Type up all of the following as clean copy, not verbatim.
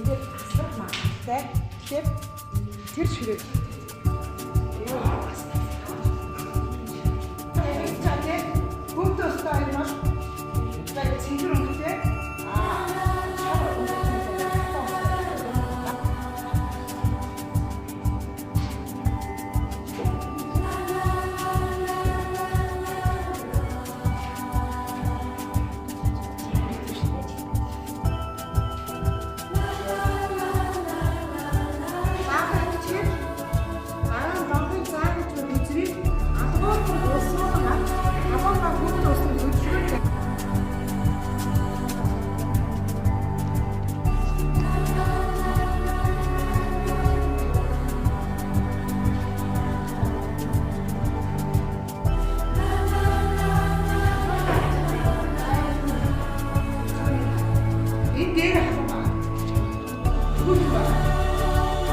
Тэгээд асар магатай. Тэгэхээр тэр ширээ. Бүгд өстой юм бол за цэвэр өнгөтэй. Аа шар өнгөтэй. Баахан хичээл дараа нь бонхын заа гэж буй эзрийг алгуур уусруу авч халуун ба хүйтэн усанд хөдөлгөөн. Энэ дээр халуун ба. Хүйтэн ба.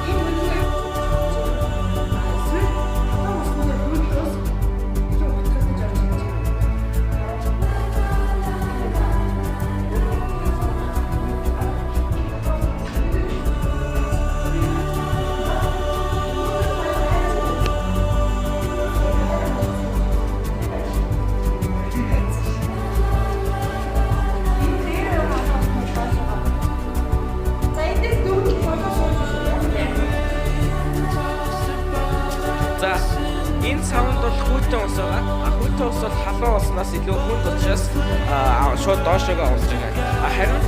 Энэ хөдөлгөөн эсвэл халуун усны дээр хүйтэн ус илүү утгатай орж ирж байна. Энэ дээр халуун ус болж байгаа. За эндээс дөрөв болоо сууж байна. За, энэ савнд бол хүйтэн ус байгаа. А хүйтэн ус бол халуун уснаас илүү хүнд учраас шууд доошоогоо унж байгаа. А харин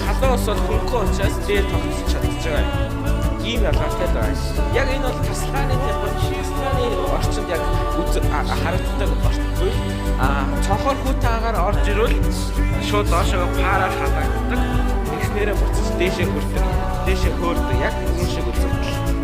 халуун ус бол хөнгөн учраас дээр тогтсож чадчих байгаа. Ийм ялгаатай л байгаа. Яг энэ бол тасалгааны температур, тасалгааны орчинд яг харагддаг зүйл. А цонхоор хүйтэн агаар орж ирвэл шууд доошоогоо параар халаагддаг. Тэгснээрээ буцаж дээшээ хөрдөг. Дээшээ хөөрдөг. Яг энэ шиг үзэгдэл.